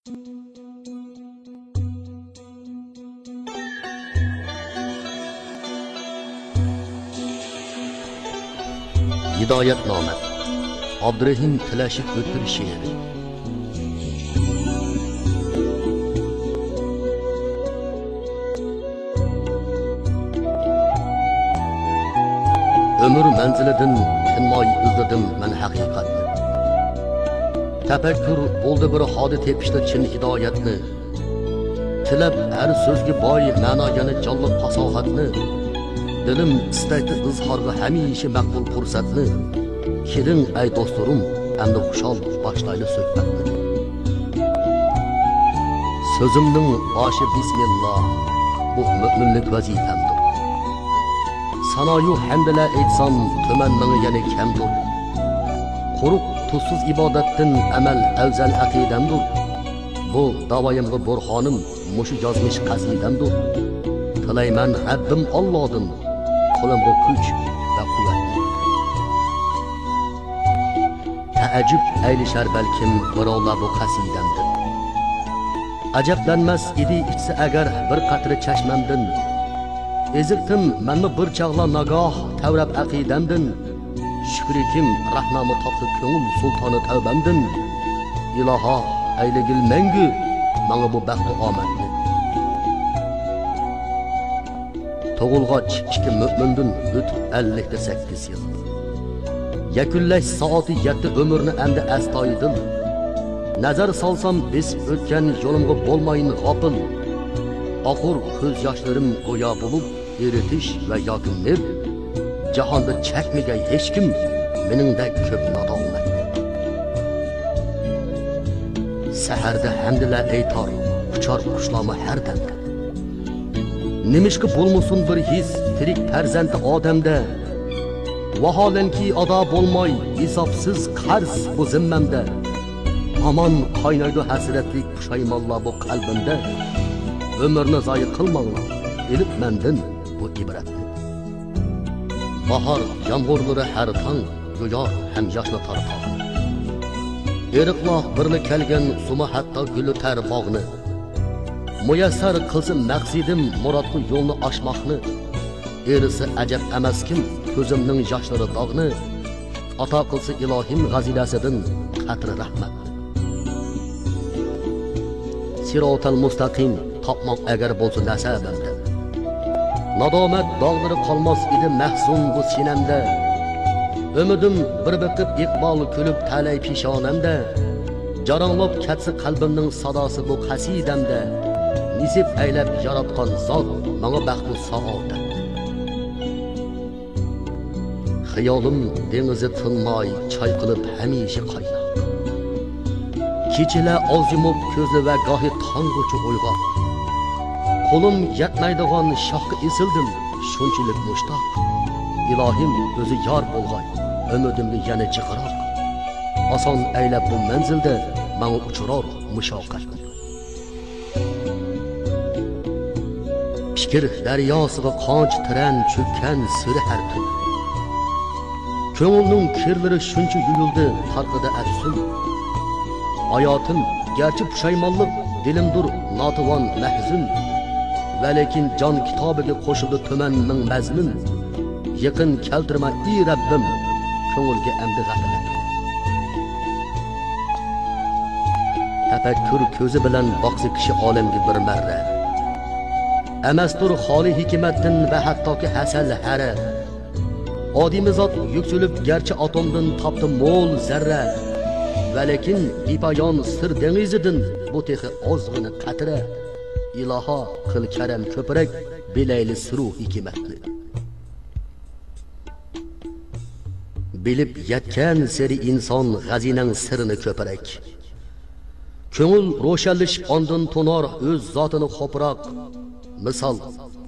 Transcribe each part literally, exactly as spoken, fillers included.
ھىدايەتنامە. ئابدۇرېھىم تىلەشىپ ئۆتكۈر شېئىرى. ئۆمۈر مەنزىلىدىن تىنماي ئىزلىدىم مەن ھەقىقەتنى. تەپەككۇر بولدى بىر ھادى تېپىشتا چىن ھىدايەتنى. تىلەپ ھەر سۆزگە باي مەنا يەنە جانلىق پاساھەتنى. دىلىم ئىستەيتتى ئىزھارغا ھەمىشە مەقبۇل پۇرسەتنى. كېلىڭ ئەي دوستلىرىم، ئەمدى خۇشال باشلايلى سۆھبەتنى. سۆزۈمنىڭ باشى بىسمىللا، بۇ مۆمىنلىك ۋەزىپەمدۇر. سانايۇ ھەمدىلەر ئېيتسام، تۈمەن مېڭە يەنە كەمدۇر. قۇرۇق، تۇزسىز ئىبادەتتىن ئەمەل ئەۋزەل ئەقىدەمدۇر. بۇ داۋايىمغا بۇرھانىم، مۇشۇ يازمىش قەسىدەمدۇر. تىلەيمەن رەببىم ئاللادىن، قولۇمغا كۈچ ۋە قۇۋۋەتنى. تەئەججۈپ ئەيلىشەر بەلكىم بىراۋلار بۇ قەسىدەمدىن. ئەجەبلەنمەس ئىدى ئىچسە ئەگەر بىر قەترە چەشمەمدىن. ئېزىقتىم مەنمۇ بىر چاغلار ناگاھ تەۋرەپ ئەقىدەمدىن. شۈكرىكىم رەھنامۇ تاپتى كۆڭۈل سۇلتانى تەۋبەمدىن. ئىلاھا، ئەيلىگىل مەڭگۈ ماڭا بۇ بەختۇ ئامەتنى. تۇغۇلغاچ ئىككى مۆمىندىن ئۆتۈپ ئەللىكتە سەككىز يىل. يەكۈنلەش سائىتى يەتتى ئۆمۈرنى ئەمدى ئەستايىدىل. نەزەر سالسام بېسىپ ئۆتكەن يولۇمغا بولمايمەن غاپىل. ئاقۇر كۆز ياشلىرىم گويا بولۇپ ئېرىتىش ۋە ياكى نېرىپ. جاھاندا چەكمىگەي ھېچكىم مېنىڭدەك كۆپ نادامەتنى. سەھەردە ھەمدىلەر ئېيتار، ئۇچار قۇشلارمۇ ھەر دەمدە. نېمىشقا بولمىسۇن بىر ھېس تىرىك پەرزەنتى ئادەمدە؟ ۋاھالەنكى ئادا بولماي ھېسابسىز قەرز بۇ زىممەمدە. ھامان قاينايدۇ ھەسرەتلىك پۇشايمانلار بۇ قەلبىمدە. ئۆمۈرنى زايە قىلماڭلار، ئېلىپ مەندىن بۇ ئىبرەتنى. باھار يامغۇرلىرى ھەر تاڭ يۇيار ھەم ياشنى تارقاغنى. ئېرىقلار بىرلا كەلگەن سۇمۇ ھەتتا گۈللىتەر باغنى. مۇيەسسەر قىلسا مەقسىدىم مۇرادقا يولنى ئاچماقنى. ئېرىسا ئەجەب ئەمەسكىن كۆزۈمنىڭ ياشلىرى داغنى. ئاتا قىلسا ئىلاھىم غەزىنەسىدىن قەترە رەھمەتنى. سىراتەل مۇستەقىم تاپماق ئەگەر بولسا نەسەبەمدە. نادامەت داغلىرى قالماس ئىدى مەھزۇن بۇ سىنەمدە. ئۈمىدىم بىر بېقىپ ئىقبال كۈلۈپ تەلەي پېشانەمدە. جاراڭلاپ كەتسە قەلبىمنىڭ ساداسى بۇ قەسىدەمدە. نېسىپ ئەيلەپ ياراتقان زات ماڭا بەختۇ سائادەت. خىيالىم دېڭىزى تىنماي چايقىلىپ ھەمىشە قايناق. كېچىلەر ئاز يۇمۇپ كۆزنى ۋە گاھى تاڭغىچە ئويغاق. قولۇم يەتمەيدىغان شاخقا ئېسىلدىم شۇنچىلىك مۇشتاق. ئىلاھىم ئۆزى يار بولغاي ئۈمىدىمگە يەنە جىقراق. ئاسان ئەيلەپ بۇ مەنزىلدە ماڭا ئۇچرار مۇشەققەتنى. پىكىر دەرياسىغا قانچە تىرەن چۆككەن سىرى ھەر تۈن. كۆڭۈلنىڭ كىرلىرى شۇنچە يۇيۇلدى تارقىدى ئەپسۇن. ھاياتىم گەرچە پۇشايمانلىق، دىلىمدۇر ناتىۋان مەھزۇن. ۋەلىكىن جان كىتابىگە قوشۇلدى تۈمەن مىڭ مەزمۇن. يېقىن كەلتۈرمە ئى رەببىم، كۆڭۈلگە ئەمدى غەپلەت. تەپەككۇر كۆزى بىلەن باقسا كىشى ئالەمگە بىر مەررە. ئەمەستۇر خالىي ھېكمەتتىن ۋە ھەتتاكى ھەسەل ھەرە. ئادىمىزات يۈكسىلىپ گەرچە ئاتومدىن تاپتى مول زەررە. ۋەلىكىن بىپايان سىر دېڭىزىدىن بۇ تېخى ئازغىنە قەترە. ئىلاھا، قىل كەرەم كۆپرەك، بىلەيلى سىرۇ ھېكمەتنى. بىلىپ يەتكەن سېرى ئىنسان غەزىنەڭ سىرىنى كۆپرەك. كۆڭۈل روشەنلىشىپ ئاندىن تونار ئۆز زاتىنى خوپراق. مىسال،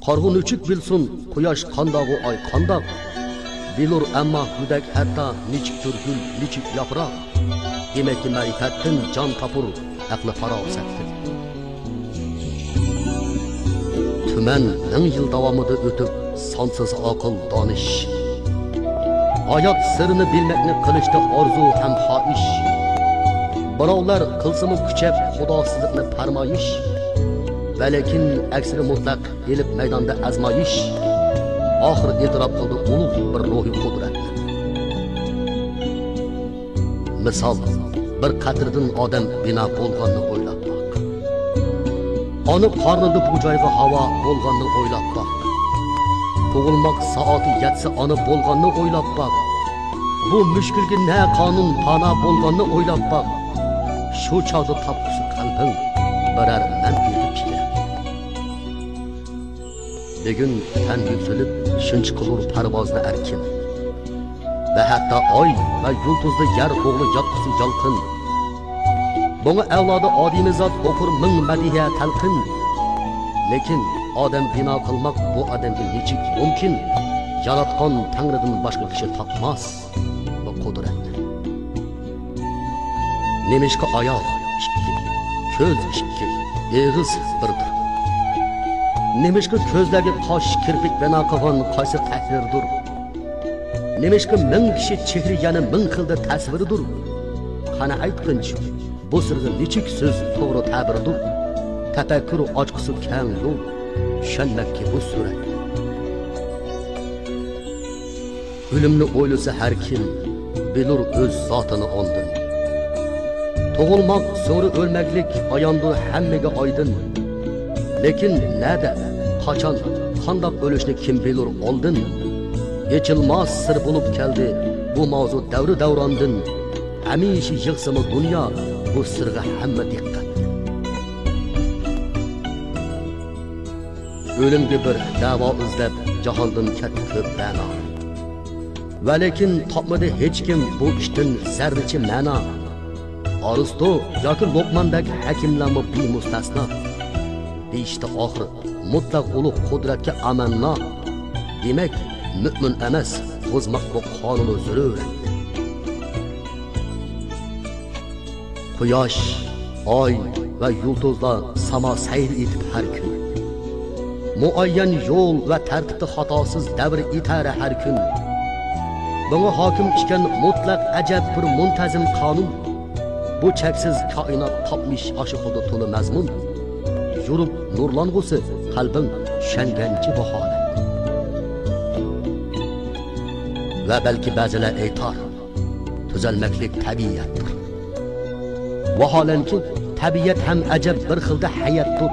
قارىغۇ نۆچۈك بىلسۇن، قۇياش قانداغۇ، ئاي قانداق. بىلۇر ئەمما گۆدەك ھەتتا نېچۈكتۇر گۈل، نېچۈك ياپراق. دېمەككى مەرىپەتتىن جان تاپۇر ئەقلى پاراسەتلىك. تۈمەن مىڭ يىل داۋامىدا ئۆتۈپ سانسىز ئاقىل دانىش. ھايات سىرىنى بىلمەكنى قىلىشتا ئارزۇ ھەم خاھىش. بىراۋلار قىلسىمۇ كۈچەپ خۇداسىزلىقنى پەرمايىش، ۋەلىكىن ئەكسىنى مۇتلەق ئېلىپ مەيداندا ئازمايىش، ئاخىر ئېتىراپ قىلدى ئۇلۇغ بىر روھىي قۇدرەتنى. مىسال، بىر قەترىدىن ئادەم بىنا بولغاننى ئويلاپ باق. ئانا قارنىدا بۇ جايغا ھاۋا بولغاننى ئويلاپ باق. تۇغۇلماق سائىتى يەتسە ئانا بولغاننى ئويلاپ باق. بۇ مۈشكۈلگە نە قانۇن پانا بولغاننى ئويلاپ باق. شۇ چاغدا تاپقۇسى قەلبىڭ بىرەر مەنپىئەتلىك پىكىر. بۈگۈن تەن يۈكسىلىپ، شۇنچە قىلۇر پەرۋازنى ئەركىن. ۋە ھەتتا ئاي ۋە يۇلتۇزدا يەر ئوغلى ياتقۇسى يالقىن. بۇڭا ئەۋلادى ئادىمىزات ئوقۇر مىڭ مەدھىيە تەلقىن. لېكىن ئادەم بىنا قىلماق بۇ ئادەمگە نېچۈك مۇمكىن؟ ياراتقان تەڭرىدىن باشقا كىشى تاپماس بۇ قۇدرەتنى. نېمىشقا ئاياغ ئىككى، كۆز ئىككى، ئېغىز بىردۇر؟ نېمىشقا كۆزلەرگە قاش، كىرپىك بىنا قىلغان قايسى تەھرىردۇر؟ نېمىشقا مىڭ كىشى چېھرى يەنە مىڭ خىلدا تەسۋىرىدۇر؟ قانا ئېيتقىنچۇ، بۇ سىرغا نېچۈك سۆز توغرا تەبىردۇر؟ تەپەككۇر ئاچقۇسى كەڭ يول، چۈشەنمەككە بۇ سۈرەتنى. ئۆلۈمنى ئويلىسا ھەر كىم، بىلۇر ئۆز زاتىنى ئاندىن. تۇغۇلماق، سوڭرا ئۆلمەكلىك ئاياندۇر ھەممىگە ئايدىن. لېكىن نەدە، قاچان، قانداق ئۆلۈشنى كىم بىلۇر ئالدىن؟ ئېچىلماس سىر بولۇپ كەلدى بۇ ماۋزۇ دەۋرى دەۋراندىن. ھەمىشە يىغسىمۇ دۇنيا بۇ سىرغا ھەممە دىققەتنى. ئۆلۈمگە بىر دەۋا ئىزدەپ، جاھاندىن كەتتى كۆپ بەنا. ۋەلىكىن تاپمىدى ھېچكىم بۇ ئىشتىن زەررىچە مەنا. ئارستو ياكى لوقماندەك ھەكىملەرمۇ بىمۇستەسنا. دېيىشتى ئاخىر مۇتلەق ئۇلۇغ قۇدرەتكە ئامەننا. دېمەك، مۆمىن ئەمەس، بۇزماق بۇ قانۇنى زۆرۈر. قۇياش، ئاي ۋە يۇلتۇزلار ساما سەير ئېتىپ ھەر كۈن. مۇئەييەن يول ۋە تەرتىپتە خاتاسىز دەۋر ئېتەر ھەر كۈن. بۇڭا ھاكىم ئىكەن مۇتلەق ئەجەب بىر مۇنتەزىم قانۇن. بۇ چەكسىز كائىنات تاپمىش ئاشۇ خىلدا تولا مەزمۇن. يورۇپ نۇرلانغۇسى قەلبىڭ چۈشەنگەنچە بۇ ھالەتنى. ۋە بەلكى بەزىلەر ئېيتار، تۈزەلمەكلىك تەبىئەتتۇر. ۋاھالەنكى، تەبىئەت ھەم ئەجەب بىر خىلدا ھەيەتتۇر.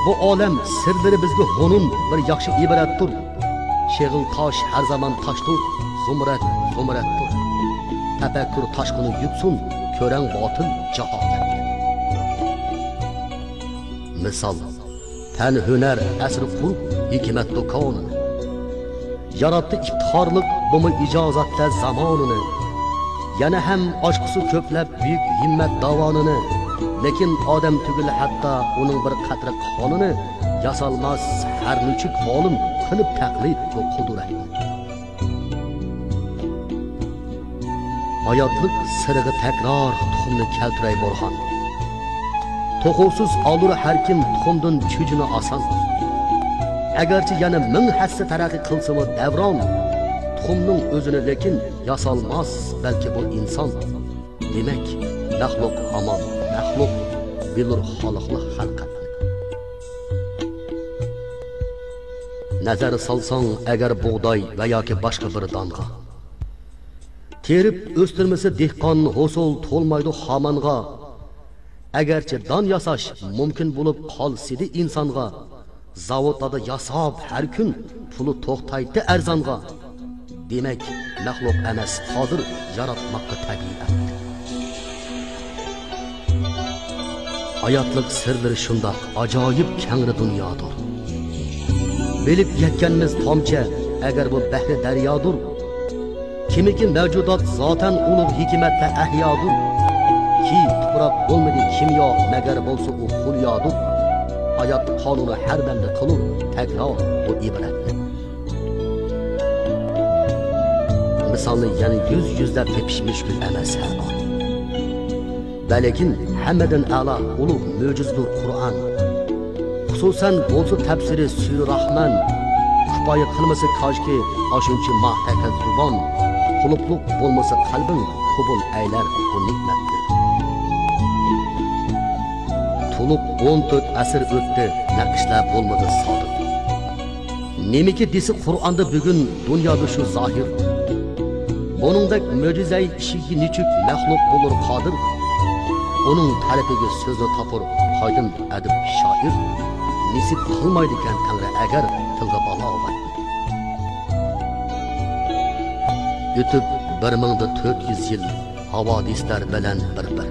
بۇ ئالەم سىرلىرى بىزگە ھۇنۇن بىر ياخشى ئىبرەتتۇر. شېغىل تاش ھەر زامان تاشتۇر، زۇمرەت زۇمرەتتۇر. تەپەككۇر تاشقىنى يۇتسۇن، كۆرەڭ باتىل جاھالەتنى. مىسال، پەن ھۈنەر ئەسىرى قۇرۇپ ھېكمەت دۇكانىنى. ياراتتى ئىپتىخارلىق بۇمۇ ئىجازەتلەر زامانىنى. يەنە ھەم ئاچقۇسى كۆپلەپ بۈيۈك ھىممەت داۋانىنى. لېكىن ئادەم تۈگۈل ھەتتا ئۇنىڭ بىر قەترە قانىنى ياسالماس ھەر نېچۈك ئالىم قىلىپ تەقلىد بۇ قۇدرەتنى. ھاياتلىق سىرىغا تەكرار تۇخۇمنى كەلتۈرەي بورھان. توخۇسىز ئالۇر ھەر كىم تۇخۇمدىن چۈجىنى ئاسان. ئەگەرچە يەنە مىڭ ھەسسە تەرەققىي قىلسىمۇ دەۋران، تۇخۇمنىڭ ئۆزىنى لېكىن ياسالماس بەلكى بۇ ئىنسان. دېمەك، مەخلۇق ھامان مەخلۇق، بىلۇر خالىقلىق خەلقەتنى. نەزەر سالساڭ ئەگەر بۇغداي ۋە ياكى باشقا بىر دانغا، تېرىپ ئۆستۈرمىسە دېھقان ھوسۇل تولمايدۇ خامانغا. ئەگەرچە دان ياساش مۇمكىن بولۇپ قالسىدى ئىنسانغا، زاۋۇتلاردا ياساپ ھەر كۈن پۇلى توختايتتى ئەرزانغا. دېمەك، مەخلۇق ئەمەس قادىر ياراتماققا تەبىئەتنى. ھاياتلىق سىرلىرى شۇنداق ئاجايىپ كەڭرى دۇنيادۇر. بىلىپ يەتكەنمىز تامچە، ئەگەر بۇ بەھرى دەريادۇر. كىمىكى مەۋجۇدات زاتەن ئۇلۇغ ھېكمەتتە ئەھيادۇر. كى تۇپراق بولمىدى كىميا، مەگەر بولسا ئۇ خۇليادۇر. ھايات قانۇنى ھەر دەمدە قىلۇر تەكرار بۇ ئىبرەتنى. مىسالنى يەنە يۈز يۈزلەپ تېپىش مۈشكۈل ئەمەس ھەر ئان. ۋەلىكىن ھەممىدىن ئەلا ئۇلۇغ مۆجىزىدۇر قۇرئان. خۇسۇسەن بولسا تەپسىرى سۈرە راھمان. كۇپايە قىلمىسا كاشكى ئاشۇنچە ماھ تەكەز زۇبان. قۇلۇپلۇق بولمىسا قەلبىڭ، قوبۇل ئەيلەر بۇ نېمەتنى. ئون تۆت ئەسىر ئۆتتى، نەقىشلەر بولمىدى سادىر. نېمىكى دېسە قۇرئاندا بۈگۈن دۇنيادا شۇ زاھىر. بۇنىڭدەك مۆجىزەي ئىشىككە نېچۈك مەخلۇق بولۇر قادىر. ئۇنىڭ تەرىپىگە سۆزنى تاپۇر قايدىن ئەدىب شائىر. نېسىپ قىلمايدىكەن تەڭرى ئەگەر تىلغا بالاغەتنى. ئۆتۈپ بىر مىڭدا تۆت يۈز يىل، ھاۋادىسلار بىلەن بىر-بىر.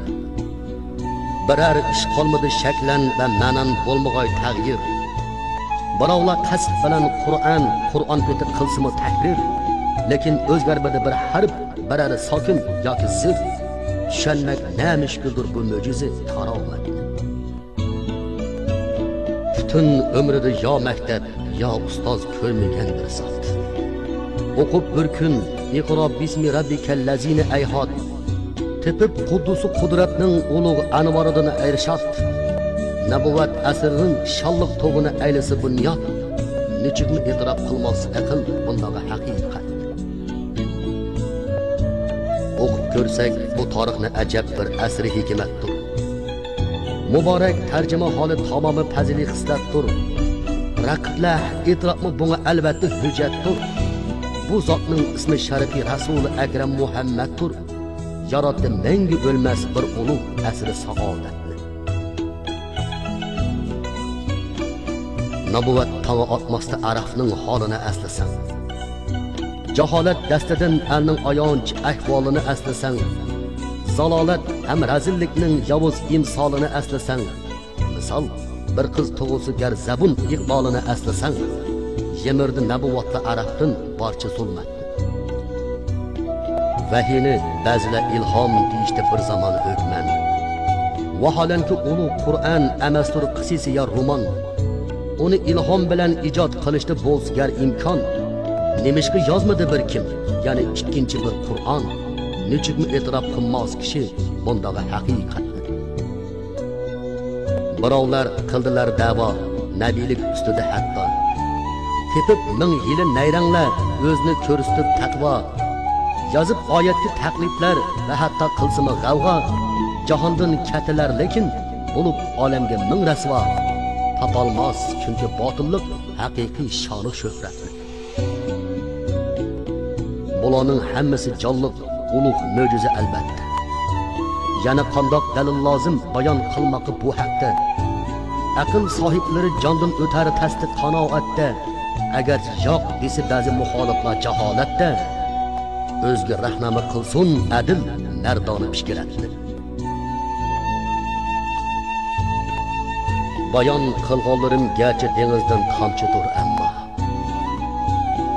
بىرەر ئىش قالمىدى شەكلەن ۋە مەنان بولمىغاي تەغيىر. بىراۋلار قەسىت بىلەن قۇرئان، قۇرئان پېتى قىلسىمۇ تەھرىر. لېكىن ئۆزگەرمىدى بىر ھەرپ، بىرەر ساكىن ياكى زىر. چۈشەنمەك نە مۈشكۈلدۇر بۇ مۆجىزە كارامەتنى. پۈتۈن ئۆمرىدە يا مەكتەپ، يا ئۇستاز كۆرمىگەن بىر زات. ئوقۇپ بىر كۈن، «ئىقرا بىسمى رەببىكەللەزىنى ئەيھات.» تېپىپ قۇددۇسى قۇدرەتنىڭ ئۇلۇغ ئەنۋارىدىن ئەرشاد. نەبۇۋۋەت ئەسىرىنىڭ شانلىق تۇغىنى ئەيلىسە بۇنياد. نېچۈكمۇ ئېتىراپ قىلماس ئەقىل بۇنداق ھەقىقەت. ئوقۇپ كۆرسەك، بۇ تارىخنى ئەجەب بىر ئەسىرى ھېكمەتتۇر. مۇبارەك تەرجىمىھالى تامامى پەزىلىي خىسلەتتۇر. رەقىبلەر ئېتىراپمۇ بۇڭا ئەلۋەتتە ھۆججەتتۇر. بۇ زاتنىڭ ئىسمى شەرىپى رەسۇلى ئەكرەم مۇھەممەدتۇر. ياراتتى مەڭگۈ ئۆلمەس بىر ئۇلۇغ ئەسىرى سائادەتنى. نەبۇۋۋەت تاڭى ئاتماستا ئەرەبنىڭ ھالىنى ئەسلىسەڭ. جاھالەت دەستىدىن ئەلنىڭ ئايانچ ئەھۋالىنى ئەسلىسەڭ، زالالەت ھەم رەزىللىكنىڭ ياۋۇز ئىمسالىنى ئەسلىسەڭ، مىسال، بىر قىز تۇغۇلسا گەر زەبۇن ئىقبالىنى ئەسلىسەڭ، يىمىردى نەبۇۋۋاتتا ئەرەبتىن بارچە زۇلمەت. ۋەھىينى بەزىلەر ئىلھام دېيىشتى بىر زامان ھۆكمەن. ۋاھالەنكى، ئۇلۇغ قۇرئان ئەمەستۇر قىسسىسى يا رومان. ئۇنى ئىلھام بىلەن ئىجاد قىلىشتا بولسا گەر ئىمكان، نېمىشقا يازمىدى بىر كىم، يەنى ئىككىنچى بىر قۇرئان؟ نېچۈكمۇ ئېتىراپ قىلماس كىشى بۇنداق ھەقىقەتنى؟ بىراۋلار قىلدىلار دەۋا، نەبىيلىك ئۈستىدە ھەتتا. تېپىپ مىڭ ھىيلە نەيرەڭلەر، ئۆزىنى كۆرسىتىپ تەقۋا. يازىپ ئايەتكە تەقلىدلەر ۋە ھەتتا قىلسىمۇ غەۋغا. جاھاندىن كەتتىلەر لېكىن، بولۇپ ئالەمگە مىڭ رەسۋا. تاپالماس چۈنكى باتىللىق ھەقىقىي شانۇ شۆھرەتنى. بۇلارنىڭ ھەممىسى جانلىق، ئۇلۇغ مۆجىزە ئەلۋەتتە. يەنە قانداق دەلىل لازىم بايان قىلماققا بۇ ھەقتە؟ ئەقىل ساھىبلىرى جاندىن ئۆتەر تەستە قانائەتتە. ئەگەرچە ياق دېسە بەزى مۇخالىپلار جاھالەتتە، ئۆزگە رەھنەمۇ قىلسۇن ئەدىل، مەردانە پىكرەتنى. بايان قىلغانلىرىم گەرچە دېڭىزدىن تامچىدۇر، ئەمما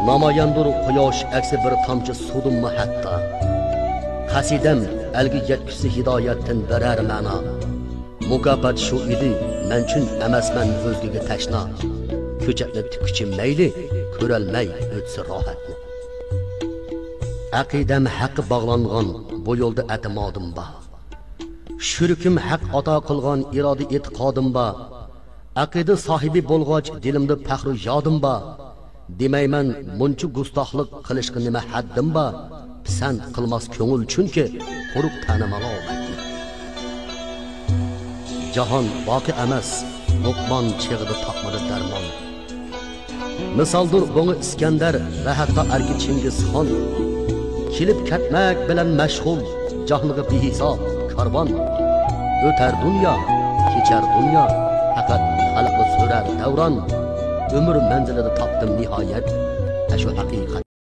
ناماياندۇر قۇياش ئەكسى بىر تامچە سۇدىنمۇ ھەتتا. قەسىدەم ئەلگە يەتكۈزسە ھىدايەتتىن بىرەر مەنا. مۇكاپات شۇ ئىدى، مەنچۈن ئەمەسمەن ئۆزگىگە تەشنا. كۆچەتنى تىككۈچە مەيلى، كۆرەلمەي ئۆتسە راھەتنى. ئەقىدەم ھەققە باغلانغان، بۇ يولدا ئەتىمادىم بار. شۈرىكىم ھەق ئاتا قىلغان، ئىرادە ئېتىقادىم بار. ئەقىدە ساھىبى بولغاچ، دىلىمدا پەخرۇ يادىم بار. دېمەيمەن، مۇنچە گۇستاخلىق قىلىشقا نېمە ھەددىم بار؟ پىسەنت قىلماس كۆڭۈل، چۈنكى قۇرۇق تەنىمالا ئاۋەتنى. جاھان باقى ئەمەس، لوقمان چېغىدا تاپمىدى دەرمان. مىسالدۇر بۇڭا ئىسكەندەر ۋە ھەتتا ئەركە چىڭگىزخان. كېلىپ كەتمەك بىلەن مەشغۇل جاھانغا بىھېساب كارۋان. ئۆتەر دۇنيا، كېچەر دۇنيا، پەقەت خەلقنى سۈرەر دەۋران. ئۆمۈر مەنزىلىدە تاپتىم نىھايەت، ئەشۇ ھەقىقەت.